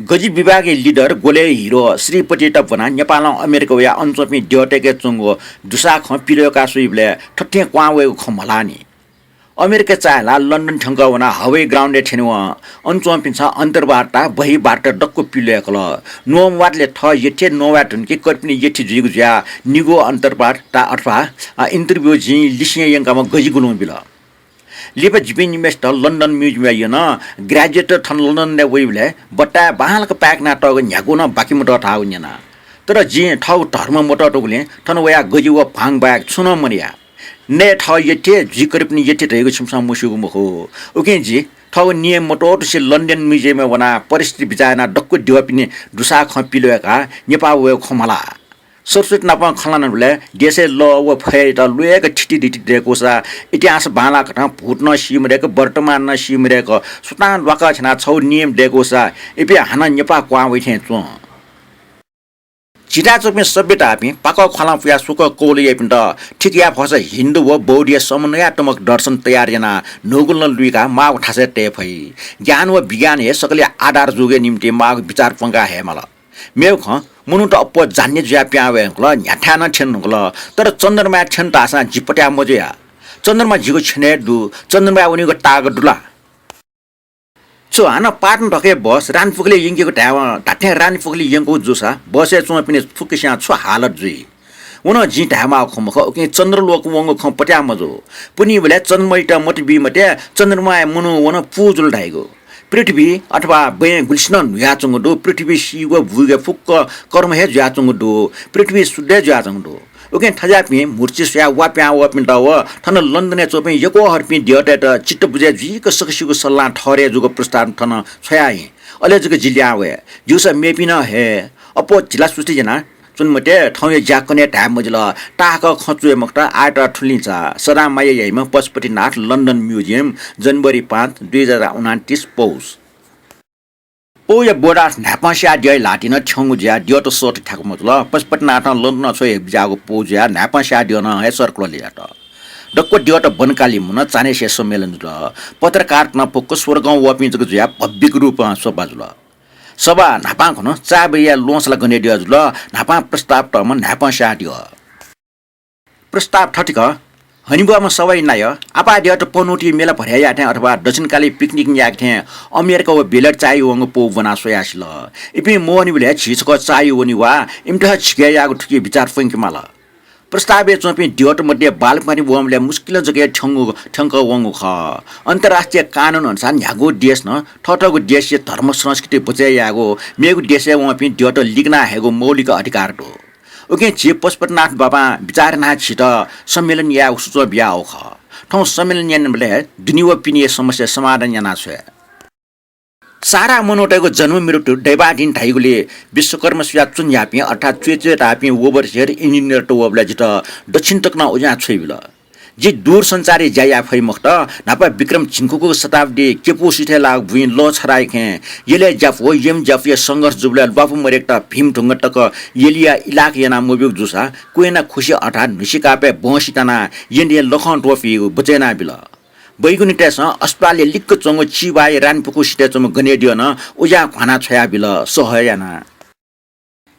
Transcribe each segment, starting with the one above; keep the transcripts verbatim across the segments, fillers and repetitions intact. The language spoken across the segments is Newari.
गजि विभागया लिडर गोलेर हिरो श्रीपतित ब्वनाः नेपालं अमेरिका वयाः अन च्वंपिं द्यःतय्के च्वंगु दुसाः खँ पिलय्का स्वइबलय् थथे क्वहां वयेगु खँ मल्हाः नि। अमेरिका चाःहिलाः लन्डन थ्यंकः वनाः हवाई ग्राउन्डय् थ्यनेवं अन च्वंपिन्सं अन्तर्वार्ता, बहिर्वार्ता दक्व पिलय्कल। नोमवातले थः यथे नवाये धुन कि कर्पिनि यथे जुइगु जुयाः निगू अन्तर्वार्ता अथवा, अ, interview जिं लिसें यंकाम्ह गजि गुलुं बिल। लिपा जिपिं निम्हय्सित लन्डन म्युजियमय् यन। ग्र्याजुएट थन लन्डनय् वइबलय् बट्टाय् बांलाक पाय्कना तःगु न्ह्यागु नं बाकि मदः धाःगु न्यना। तर जिं थःगु धर्म मतःतुगुलिं थन वयाः गजि व भाङ बाहेक छुं नं मनया। नये थः यथे, जुइकर्पिनि यथे धइगु छिमिसं मस्यूगु मखु। उकिं जि थःगु नियम मतःतुसे लन्डन म्युजियमय् वनाः परिस्थिति बिचाः यानाः दक्व द्यःपिनि दुसाः खँ पिलय्काः नेपाः वयेगु खँ मल्हाः। सरस्वती नापं खँ ल्हानाबलय् देशय् लः व फय्‌यात ल्वय्क थितिधिति दय्कूसा, इतिहास बांलाःकथं भूत नं सी मदय्क, वर्तमान नं सी मदय्क, सुथां ल्वाकः छ्यनाः छगू नियम दय्कूसा, इपिं हानं नेपाः क्वहां वइ थें च्वं। झीथाय् च्वंपिं सभ्यतापिं पाकः ख्वालं पुयाः स्वकः कौल याइपिन्त ठीक याये फःसा हिन्दू व बौद्धया समन्वयात्मक दर्शन तयार यानाः न्हूगुलिं लुइकाः माःगु थासय् तये फइ। ज्ञान व विज्ञान हे सकलया आधार जूगु निंतिं माःगु बिचाः प्वंका हयेमाल। मेगु खँ, मनूत अप्वः जान्ने जुयाः पिहां वये धुंकल, न्ह्याथाय् नं थ्यने धुंकल, तर चन्द्रमाय् थ्यन धाःसां जि पत्याः मजुया। चन्द्रमा झीगु छेनय् दु, चन्द्रमाय् वनीगु ताःगु दु ला? छु, हानं पाटन धकाः बस रानीपोखली यंकेगु धायेवं धात्थें रानीपोखली यंकूगु जूसा बसय् च्वंपिनि फुक्कसियां छु हालत जुइ? व नं जिं धायेमाःगु खँ मखु, उकिं चन्द्रलोक वंगु खँ पत्याः मजू। पुन्हिबलय् चन्द्रमायात मत बी मते, चन्द्रमाय् मनू वन पू जुल धाइगु। पृथ्वी अथवा बँय् गुलिसिनं न्हुयाच्वंगु दु, पृथ्वी सी व बुइगु फुक्क कर्म हे जुयाच्वंगु दु, पृथ्वी शुद्ध हे जुयाच्वंगु दु। उकिं थज्याःपिं मूर्ति स्वयाः वा पिहां वःपिन्त व थन लन्डनय् च्वंपिं यक्वहरपिं द्यःतय्त चित्त बुझे जुइक सकसिगु सल्लाहं ठहरय् जूगु प्रस्ताव थन छ्वयाहिँ। अले जक जि लिहां वये। ज्यूसा मेपिं नं हये। अप्वः ढिलासुस्ती यानाः च्वने मते, थौंया ज्या कन्हय् धाये मजिल। ताहाकः खँ च्वये मखुत, आःयात थुलिंचा। सदां माया याइम्ह पशुपतिनाथ लन्डन म्युजियम, जनवरी पाँच, दुई हजार उनान्तिस, पौष। पौया बोर्डास न्हाय्पंस्याः द्यःया ल्हातिइ नं थ्यंगु जुयाः द्यःत सःता थाकु मजुल। पशुपतिनाथं लन्डनं छ्वया बिज्याःगु पौ जुयाः न्हाय्पंस्याः द्यः नं हे सर्कल लय् यात। दक्व द्यःत बनकालि मुन चान्हय्सिया सम्मेलन जुल। पत्रकारत नं फुक्क स्वर्गं वःपिं जक जुयाः भव्यक रूपं सभा जुल। सभा न्हापां खन चाय् बरिया ल्वहंसला गनेद्यः जुल। न्हापां प्रस्ताव तःम्ह न्हाय्पंस्याः द्यः। प्रस्ताव थथे खः, हनेबहःम्ह सभाइ नायः, आपाः द्यःत पनौती मेला भरय् याये थें अथवा दक्षिणकाली पिकनिक यायेके थें अमेरिका व बेलय् चाःहिउ वंगु पौ ब्वनाः स्वयाः सिल। इपिं मवनीबलय् झी छकः चाःहिउ वनी वा, इमित हे झिके यायेगु थुकी बिचाः प्वंके माल। प्रस्तावय् च्वंपिं द्यःत मध्ये बालकपानी वंबलय् मुस्किलं जक हे थ्यंगु, थ्यंकः वंगु खः। अन्तर्राष्ट्रिय कानून अनुसार न्ह्यागु देशं थःथःगु देशया धर्म संस्कृति बचय् यायेगु, मेगु देशय् वंपिं द्यःत लिकना हयेगु मौलिक अधिकार दु। उकिं झी पशुपतिनाथ बाबां बिचाः यानाः झीत सम्मेलन यायेगु सुचं बियाहःगु खः। थौं सम्मेलन यानाबलय् दुने व पिनेया समस्या समाधान याना छ्वये। सारा मनूतय्गु जन्म मृत्यु दैवाधीन धाइगुलिं विश्वकर्मा स्वयाच्वने याःपिं अर्थात् च्वय् च्वय् धाःपिं overseer engineerत वःबलय् जितः दक्षिण तक नं उज्यां छ्वयाबिल। जि दूरसञ्चारय् ज्या याये फइ मखुत। न्हापा विक्रम झिंखुगू शताब्दी केपुसिथय् लाःगु बुँइ लः छराइखें यलय् ज्यापु व यम ज्यापुया संघर्ष जूबलय् ल्वापु मदय्केत भीम ढुङ्गा तक यलिया इलाक याना मब्यूगु जूसा क्वय्ना खुसि अर्थात् न्हुसि कापय् बहसि तानाः यँद्यँ लखं त्वपुइगु बचय् यानाबिल। बैगुनितय्सं अस्पतालय् लिक्क च्वंगु चिबाया रानीपुखुसिथय् च्वंम्ह गनेद्यः नं उज्यां घ्वाना छ्वयाबिल, सह याना।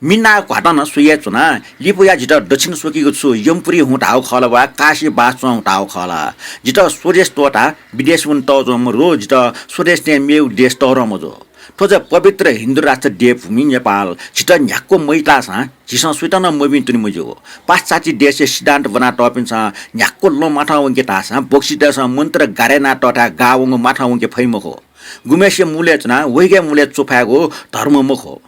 मिनाः घ्वातं नं स्वयाच्वना। लिपा वयाः जितः दक्षिण स्वकीगु छु यमपुरी हुँ धाःगु खः ला वा काशी बास च्वं हुँ धाःगु खः ला? जितः स्वदेश त्वःताः विदेश वने तःज्वंम्ह रो जितः स्वदेश थें मेगु देश तःधं मजू। थ्व जक पवित्र हिन्दू राष्ट्र देवभूमि नेपाल। झीत न्ह्याक्व मय्ताःसां झीसं सुइत नं मभिं तुनि मज्यू। पाश्चात्य देशया सिद्धान्त ब्वनातःपिन्सं न्ह्याक्व लँ माथं वंके धाःसां बक्सीतय्सं मन्त्र गारे यानातःथाय् गाः वंगु माथं वंके फइ मखु। गुम्हय्सिया मुलय् च्वनाः वहिगय् मुलय् च्वफायेगु धर्म मखु।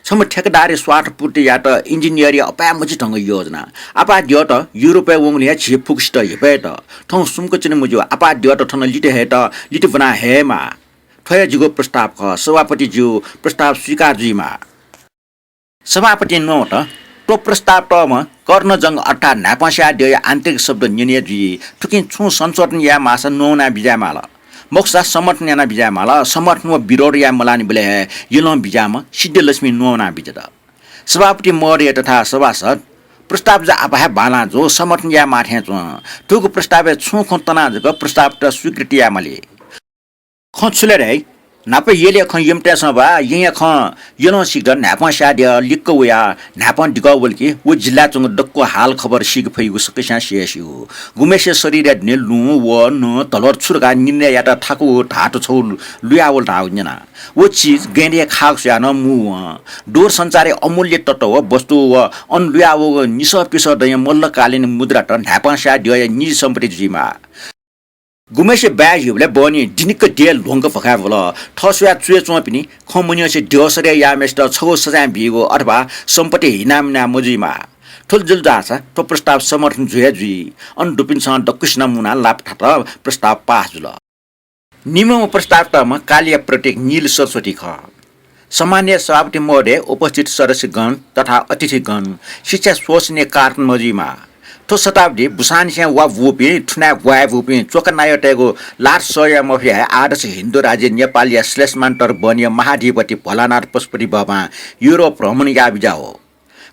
छम्ह ठेकेदारया स्वार्थपूर्ति यायेत इन्जिनियरया अपाय्मछि धंगु योजना। आपाः द्यःत युरोपय् वंगुलिं हे झी फुक्कसित हेपय्त। थौं सुम्क च्वने मज्यू, आपाः द्यःत थन लित हयेत लित ब्वना हयेमाः। थ्व हे जिगु प्रस्ताव खः। सभापति ज्यू, प्रस्ताव स्वीकार जुइमाः। सभापतिं न्ववात, थ्व प्रस्ताव तःम्ह कर्णजंग अर्थात् न्हाय्पंस्याः द्यःया आन्तरिक शब्द न्यने जुइ। थुकिं छुं संशोधन याये माःसा न्ववाना बिज्याये माल। मखुसा समर्थन याना बिज्याये माल। समर्थन व विरोध याये मलाःनिबलय् हे यलं बिज्याःम्ह सिद्धलक्ष्मी न्ववाना बिज्यात। सभापति महोदय तथा सभासद, प्रस्ताव जा आपाः हे बांलाः जू, समर्थन याये माः थें च्वं। थुगु प्रस्तावय् छुं खँ तनाः जक प्रस्तावत स्वीकृति याये माली। खँ छु ले धाइ? न्हापा यलया खँ यंतय्सं बा, यँया खँ यलं सीकेत न्हाय्पं स्याः द्यः लिक्क वयाः न्हाय्पं दिकः वल कि व जिल्लाय् च्वंगु दक्व हाल खबर सीके फइगु सकसियां स्यू। गुम्हेसिया शरीरया दुने लुँ, वः, नं, धलर छु धकाः निर्णय यायेत थाकु धाःथें छगू लुयावल धाःगु न्यना। व चिज गँय् दइ हे खाःगु स्वयाः नं मू वं। दूरसञ्चारया अमूल्य तत्व व वस्तु व अन लुयावःगु निसः पिसः दँया मल्लकालीन मुद्रात न्हाय्पं स्याः द्यःया निजी सम्पत्ति जुइमाः। गुम्हेसिया बाय् ह्यूबलय् बहनी दिनिक्क देय् ल्ह्वंक भखाय् वल। थः स्वयाः च्वय् च्वंपिनि खँ मन्यंसे द्यः सरे याःम्हेसित छगू सजाँय बीगु अथवा सम्पत्ति हिनामिना मजुइमाः। थ्व जुल धाःसा थ्व प्रस्ताव समर्थन जुइ हे जुइ। अन दुपिन्सं दक्वसिनं मुनाः लापा थात। प्रस्ताव पास जुल। निम्हम्ह प्रस्तावकम्ह कालिया प्रतीक नील सरस्वती खः। सम्माननीय सभापति महोदय, उपस्थित सदस्यगण तथा अतिथिगण, शिक्षा शोषणया कारण मजुइमाः। थ्व शताब्दी बुसांनिसें वा बूपिं, थुनाय् ग्वाये बूपिं च्वका नायःतय्गु लात सःया मफया हे आदर्श हिन्दू राज्य नेपालया श्लेषमान्तर वनया महाधिपति भोलानाथ पशुपति बाबां युरोप भ्रमण याः बिज्याः वः।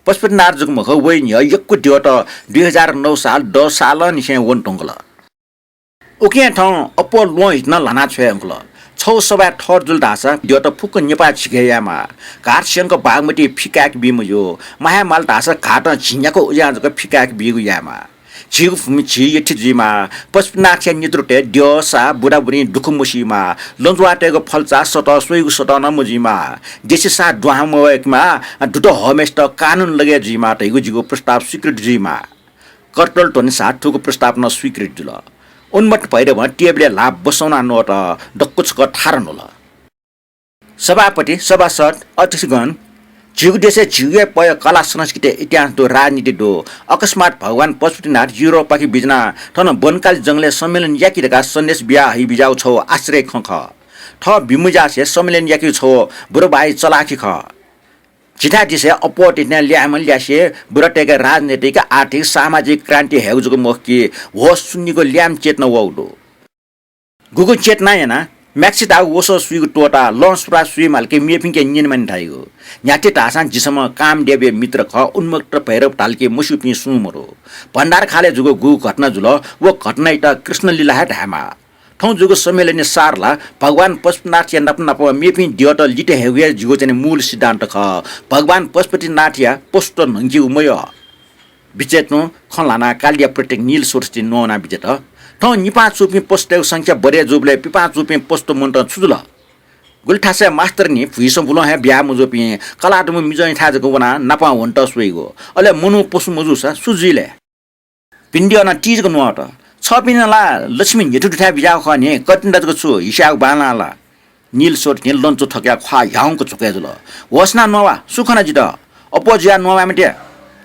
पशुपतिनाथ जक मखु, वया न्ह्यः यक्व द्यःत दुई हजार नौ साल दस सालंनिसें वने धुंकल। उकिं थौं अप्वः ल्वहंहित नं ल्हाना छ्वये धुंकल। छगू सभाय् ठहर जुल धाःसा द्यःत फुक्क नेपाः झिके यायेमाः। घाटस्यंक बागमती फि काय्के बी मज्यू। माःया माल धाःसा घाटं झिंन्याक्व उज्यां जक फि काय्के बीगु यायेमाः। झीगु भूमि झी यःथें जुइमाः। पशुपतिनाथया नेतृत्वय् द्यः, साः, बुराबुरिं दुःख मसीमाः। लँजुवाःतय्गु फल्चा सतः स्वइगु सतः नं मजुइमाः। देशी साः दुहां मवय्केमाः। दुत हःम्हेसित कानून लगय् जुइमाः धइगु जिगु प्रस्ताव स्वीकृत जुइमाः। करतल ध्वनिसाथ थुगु प्रस्ताव नं स्वीकृत जुल। उन्मत्त भैरवं टेबलय् ल्हाः बसौना नवत। दक्व छकः थारा न्हुल। सभापति, सभासद, अतिथिगण, झीगु देशय् झीगु हे पय् कला, संस्कृति, इतिहास दु, राजनीति दु। अकस्मात भगवान पशुपतिनाथ युरोपपाखे बिज्यानाः थन वनकाली जंगलय् सम्मेलन याकि धकाः सन्देश बिया हइबिज्याःगु छगू आश्चर्य खँ खः। थः बिमज्यासे सम्मेलन याकीगु छगू बुराबाई चलाखी खः। झीथाय् दिसे अप्वःतिथ्यंया ल्याय्म्ह ल्यासे बुरातय्के राजनैतिक, आर्थिक, सामाजिक क्रान्ति हयेगु जक मखु कि होश सुन्निगु ल्याय्म्ह चेतना वःगु दु। गुगु चेतनां यानाः म्याक्सिताःगु वसः सुइगु त्वःताः लँ सुराः सुइमाल कि मेपिन्के न्यनेमानि धाइगु। न्ह्याथे धाःसां झीसम्ह कामदेवया मित्र खः, उन्मत्त भैरव धाल कि मस्यूपिं सुं मदु। भण्डारखालय् जूगु गुगु घटना जुल, व घटनायात कृष्णलीला हे धायेमाः। थौं जूगु सम्मेलनया सार ला भगवान पशुपतिनाथया नाप नाप मेपिं द्यःत लित हयेगु हे जिगु चाहिँ मूल सिद्धान्त खः। भगवान पशुपतिनाथया पशुत न्हंकीगु मयः। बिचय् तुं खँ ल्हानाः कालिया प्रतीक नील सरस्वतीं न्ववाना बिज्यात। थौं निपां चूपिं पशुतय्गु संख्या बढे जूबलय् पिपां चूपिं पशुत मनूत छु जुल? गुलि थासय् मास्टरनी भुइसं बुलं हे ब्याहा मजूपिं कलाः दुम्ह मिजंयाथाय् जक वनाः नापं वनेत स्वइगु। अले मनू पशु मजूसा सु जुइ ले? पिन्डियनं तिजक न्ववात। छःपिन्त ला लक्ष्मी न्ह्यथु दुथाय् बिज्याःगु खः नि, कतिनित जक छु हिस्याःगु बांलाः ला? नील सरस्वतीं लँचु थकयाः ख्वाः ह्याउँक झ्वकय् जुल। होसना न्ववा, सु खना जितः? अप्वः जुयाः न्ववाये मते।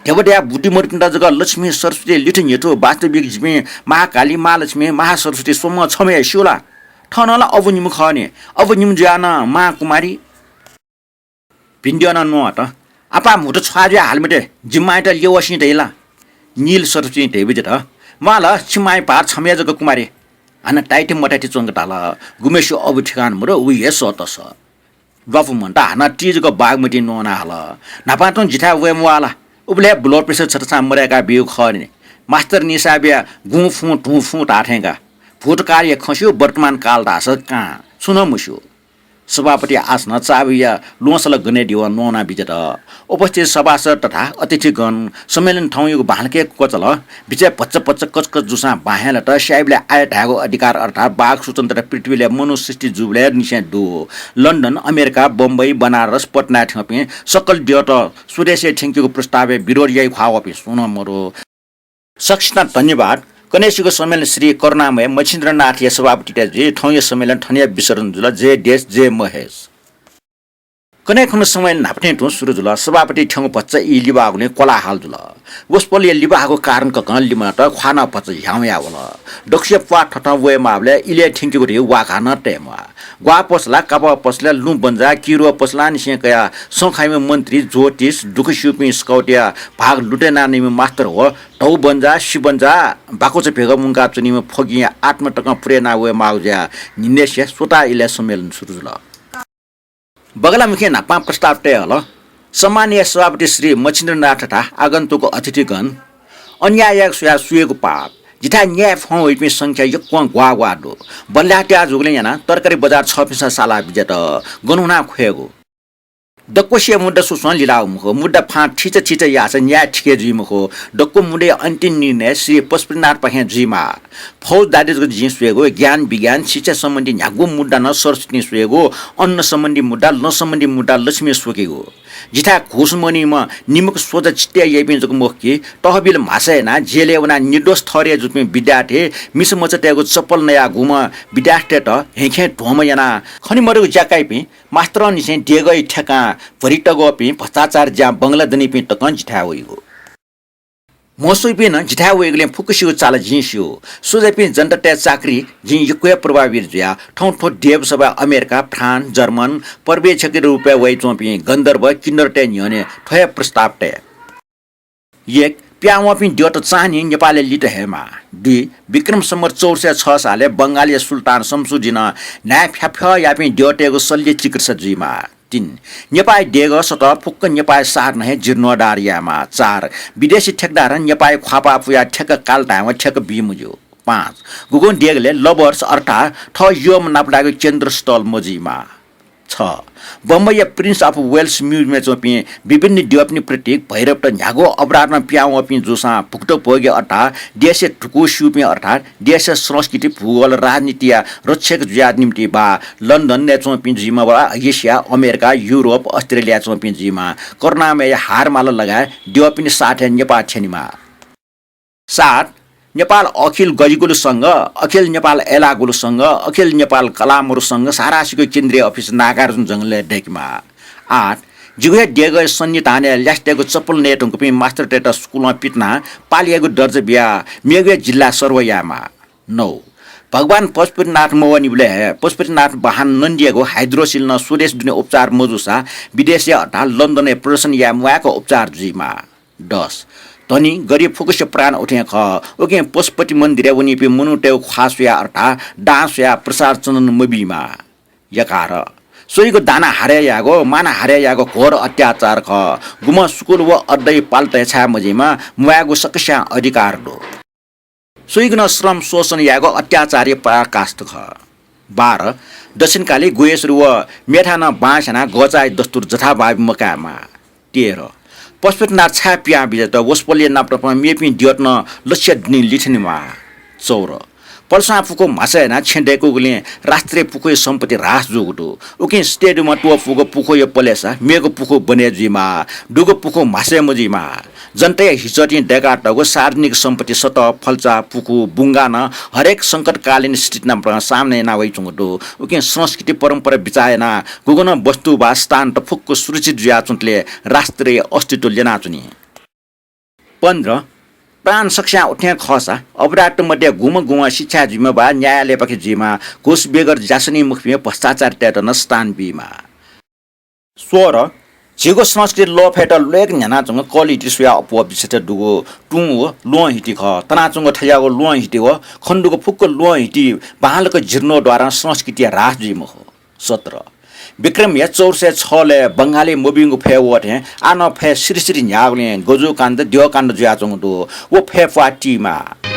ध्यबा दयाः बुद्धि मदुपिन्त जक लक्ष्मी, सरस्वती, लिथु न्ह्यथु, वास्तविक जिपिं महाकाली, महालक्ष्मी, महासरस्वती स्वम्ह छम्ह हे स्यू ला? थनं ला अबु निम्ह खः नि, अबु निम्ह जुयाः नं महाकुमारी। पिन्डियनं न्ववात। आपाः म्हुतु छ्वाः जुयाः हाले मते, जि मांयात ल्यवः सिं धइ ला? नील सरस्वतीं धयाबिज्यात। म्वाः ल, छि मांया भार छम्ह हे जक कुमारी। हानं ताइथि मताइथि च्वंक धाल। गुम्हेसिया अबु ठेकान मदु, उइ हे सःतसः। ल्वापु मन्त हानं तिजक बागमतीं न्ववाना हल। न्हापां तुं जिथाय् वये म्वाः ला? उबलय् हे बुलःपिसं छतसां मदय्का ब्यूगु खः नि। मास्टरनीसां बिया गुँ फुँ धुँ फुँ धाःथें का। भूतकालया खँ स्यू, वर्तमान काल धाःसा कां, छुं नं मस्यू। सभापति आसनं चाबीया ल्वहंसल गने दिवं न्ववाना बिज्यात। उपस्थित सभासद तथा अतिथिगण, सम्मेलन थौंयागु बांलाक क्वचाल। बिचय् भच्च भच्च कचकच जूसां बां हे लात। स्याइबलय् आः धायेगु अधिकार अर्थात् वाक् स्वतन्त्रता पृथ्वीलय् मनू सृष्टि जूबलय् निसें दु। लन्डन, अमेरिका, बम्बई, बनारस, पटनाय् थ्यंपिं सकल द्यःत स्वदेशय् थ्यंकेगु प्रस्तावय् विरोध याइ ख्वाः वःपिं सुं नं मदु। सकसितं धन्यवाद। कन्हय्सिगु सम्मेलन श्री करुणामय मच्छिन्द्रनाथया सभापतित्वय् जुइ। थौंया सम्मेलन थन हे विसर्जन जुल। जय देश, जय महेश। कन्हय् खुन्हु सम्मेलन न्हापा थें तुं सुरु जुल। सभापति थ्यंगु भचा ई लिबाःगुलिं कोलाहल जुल। वसपोलया लिबाःगु कारण ककं लिमलात, ख्वाः नं भचा ह्याउँया वल। दक्वसिया प्वाः थथं वये माःबलय् इलय् थ्यंकेगु धइगु वा घाः नं तये म्वाः। ग्वाः पसला, कापः पसला, लुँ बन्जा, किरुवा पसलांनिसें कयाः सं खाइम्ह मन्त्री, ज्योतिष, दुःख स्यूपिं स्काउटया भाग लुटे यानानिम्ह मास्टर व धौ बन्जा, सि बन्जा, बाकुचा भेगः मुंकाच्वनीम्ह फगिंया आत्मा तकं पुरे याना वये माःगु जुयाः न्हिनय्सिया स्वता इलय् सम्मेलन सुरु जुल। बगलामुखी न्हापां प्रस्ताव तये हल। सम्माननीय सभापति श्री मच्छिन्द्रनाथ तथा आगन्तुक अतिथिगण, अन्याय यायेगु स्वयाः सुयागु पाप, जिथाय् न्याय फं वइपिं संख्या यक्वं ग्वाः ग्वाः दु। बल्लाः त्याः जूगुलिं यानाः तरकारी बजार छःपिन्सं साला बिज्यात। गन हुनाः ख्वयेगु? दक्वसिया मुद्दा सुसं लिलाउ मखु। मुद्दा फां थिचा थिचा याःसा न्याय थिके जुइ मखु। दक्व मुद्दाया अन्तिम निर्णय श्री पशुपतिनाथपाखें जुइमाः। फौजदारी जक जिं स्वयेगु, ज्ञान विज्ञान, शिक्षा सम्बन्धी न्ह्यागु मुद्दा नं सरस्वतीं स्वयेगु, अन्न सम्बन्धी मुद्दा, लँ सम्बन्धी मुद्दा लक्ष्मीं स्वकेगु। जिथाय् घुस मनीम्ह निमक सोझा चित्तया याइपिं जक मखु कि, तहबिल म्हासा यानाः जेलय् वनाः निर्दोष थरय् जूपिं विद्यार्थी, मिसामचातय्गु चप्पल नयाः गुम्ह विद्यार्थीतय्त हेंखें ध्वंम्ह यानाः खने मदुगु ज्या काइपिं, मास्टरंनिसें देगःया ठेकां भरि तग्वःपिं, भ्रष्टाचार ज्यां बंगला दनीपिं तकं जिथाय् वइगु। म्हस्यूपिं नं जिथाय् वइगुलिं फुक्कसिगु चाल जिं स्यू। सोझापिं जनतातय् चाकरी जिं यक्व हे प्रभावित जुया। थौं थ्व देवसभा अमेरिका, फ्रान्स, जर्मन पर्यवेक्षकया रूपय् वयाच्वंपिं गन्धर्व किन्नरतय् न्ह्यःने थ्व हे प्रस्ताव तये। एक, पिहां वःपिं द्यःत चान्हि नेपालय् लित हयेमाः। दुई, विक्रम सम्वत चौध सय छ सालय् बंगालया सुल्तान शमसुद्दीनं न्हाय् फ्याफ्यः याःपिं द्यःतय्गु शल्य चिकित्सा जुइमाः। तीन, नेपाःया देगः सतः फुक्क नेपाःया साथं हे जीर्णोद्धार यायेमाः। चार, विदेशी ठेकदारं नेपाःया ख्वाःपाः पुयाः ठेक्का काल धायेवं ठेक्का बी मज्यू। पाँच, गुगुं देगलय् lovers अर्थात् थः यःम्ह नापलाःगु केन्द्रस्थल मजुइमाः। छ, बम्बईया Prince of Wales Museum-य् च्वंपिं विभिन्न द्यःपिनि प्रतीक भैरवत न्ह्यागु अपराधं पिहां वःपिं जूसां भुक्तभोगी अर्थात् देशय् धुकू स्यूपिं अर्थात् देशया संस्कृति, भूगोल, राजनीतिया रक्षक जुया निम्तिं वा लन्डनय् च्वंपिं जुइमाः वा एसिया, अमेरिका, युरोप, अस्ट्रेलियाय् च्वंपिं जुइमाः करुणामयया हारमाला लगाय् द्यःपिनि साथय् नेपाः थ्यनेमाः। सात, नेपाल अखिल गजिगुलु संघ, अखिल नेपाल अय्लाः गुलु संघ, अखिल नेपाल कलामरु संघ सारांशिगु केन्द्रीय अफिस नागार्जुन जंगलय् दय्केमाः। आठ, जिगु हे देगःया सन्निधानय् ल्यासेतय्गु चप्पल नयेधुंकूपिं मास्टरतय्त स्कूलं पितिनाः पालियागु दर्जा बियाः मेगुया जिल्ला सरुवा यायेमाः। नौ, भगवान पशुपतिनाथ मवनीबलय् हे पशुपतिनाथ वाहन नन्दीयागु हाइड्रोसिलनं स्वदेश दुने उपचार मजूसा विदेशय् अर्थात् लन्डनय् प्रदर्शन याये म्वायेक उपचार जुइमाः। दस, धनी गरिब फुक्कसिया प्राण उथें खः, उकिं पशुपति मन्दिरय् वनीपिं मनूतय्गु ख्वाः स्वयाः अर्थात् दां स्वयाः प्रसाद चन्दन मबीमाः। एघार, स्वइगु दाना हरय् यायेगु, मान हरय् यायेगु घोर अत्याचार खः। गुम्हं स्कूल व अड्डाया पालत हे छाय् मजुइमा, म्वायेगु सकस्यां अधिकार दु। स्वइगु नं श्रम शोषण यायेगु अत्याचारया पराकाष्ठ खः। बाह्र, दक्षिणकाली, गुह्येश्वरी व मेथाय् नं बांस यानाः गःचाःया दस्तुर जथाभावी मकायेमाः। तेह्र, पशुपतिनाथ छाय् पिहां बिज्यात, वसपोलया नापनापं मेपिं द्यःत नं लछिया दुने लिथ्यनेमाः। चौध, पलसां पुखू म्हासा यानाः छेँ दय्कूगुलिं राष्ट्रिय पुखूया सम्पत्ति ह्रास जूगु दु। उकिं स्थितिया दुमा त्वःपूगु पुखूया पलेसा मेगु पुखू बने जुइमाः। दुगु पुखू म्हासा मजुइमाः। जनताया हिजतिं दय्कातःगु सार्वजनिक सम्पत्ति सतः, फल्चा, पुखू, बुंगा नं हरेक संकटकालीन स्थिति नापं सामना याना वइच्वंगु दु। उकिं संस्कृति परम्परा बिचाः यानाः गुगुं नं वस्तु वा स्थानत फुक्क सुरक्षित जुयाच्वंतले राष्ट्रिय अस्तित्व ल्यनाच्वनी। पन्ध्र, प्राण सकस्यां उथें खःसा अपराधत मध्ये गुम्ह गुम्हं शिक्षा जुइमा वा न्यायालयपाखे जुइमा, घुस बेगर ज्यासनी मखुपिं भ्रष्टाचारीतय्त नं स्थान बीमाः। सोह्र, झीगु संस्कृति लोप फयेत ल्वय्क न्ह्यानाच्वंगु quality स्वयाः अप्वः बिसेत दुगु तुं व ल्वहंहिति खः। तनाच्वंगु थज्याःगु ल्वहंहिति व खनेदुगु फुक्क ल्वहंहिति बांलाक जीर्णोद्धारं संस्कृतिया ह्रास जुइ मखु। सत्र, विक्रमया चौध सय छलय् बंगालय् मब्यूगु फय् वःथें आः नं फय् सिरिसिरि न्ह्याःगुलिं गजुकाण्ड द्यःकाण्ड जुयाच्वंगु दु। व फय् प्वाः तीमाः।